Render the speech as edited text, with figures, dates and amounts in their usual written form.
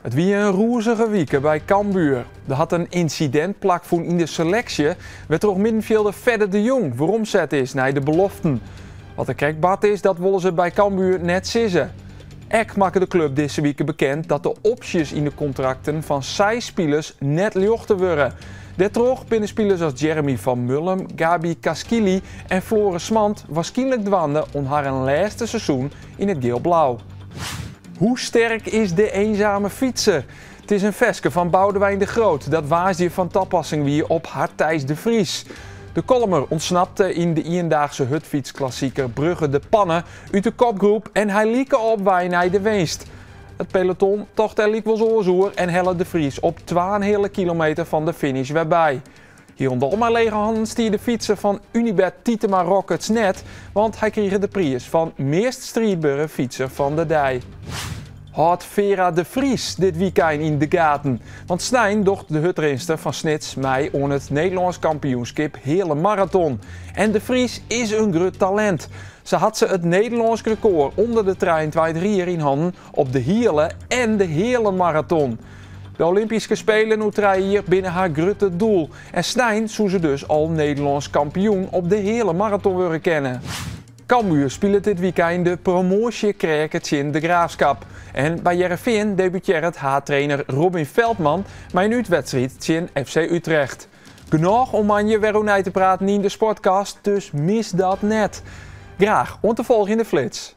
It wie in rûzige wike by Cambuur. Der hat in ynsidint plakfûn yn de seleksje, wêrtroch middenfjilder Fedde de Jong weromset is nei de beloften. Wat der krekt bard is, dat wolle se by Cambuur net sizze. Ek makke de klup dizze wike bekend dat de opsjes yn de kontrakten fan seis spilers net ljochte wurde. Dêrtroch binne spilers as Jeremy van Mullum, Gabi Caschili en Floris Smand warskynlik dwaande oan harren lêste seizoen yn it giel-blau. Hoe sterk is de eenzame fietser? It is in ferske fan Boudewijn de Groot dat woansdei fan tapassing wie op Hartthijs de Vries. De Kollumer ûntsnapte yn de iendaagse hurdfytsklassiker Brugge De Panne út de kopgroep en hy like op wei nei de winst. It peloton tocht dêr lykwols oars oer en helle De Vries op twaenheale kilometer fan de finish wer by. Hielendal mei lege hannen stie de fytser fan Unibet Tietema Rockets net, want hy krige de priis fan meast striidbere fytser fan de dei. Hâld Vera de Vries dit wykein yn de gaten, want snein docht de hurdrinster fan Snits mei oan it Nederlânsk kampioenskip heale maraton. En De Vries is in grut talint. Sa hat se it Nederlânsk rekôr ûnder de 23 jier yn hannen op de hiele en de heale maraton. De Olympyske Spelen oer trije jier binne har grutte doel en snein soe se dus al Nederlânsk kampioen op de heale maraton wurde kinne. Cambuur spilet dit wykein de promoasjekreaker tsjin De Graafschap. En by Hearrenfean debutearret haadtrainer Robin Veldman mei in útwedstriid tsjin FC Utrecht. Genôch om moandei wer oer nei te praten yn de Sportcast, dus mis dat net. Graach oant de folgjende Flits.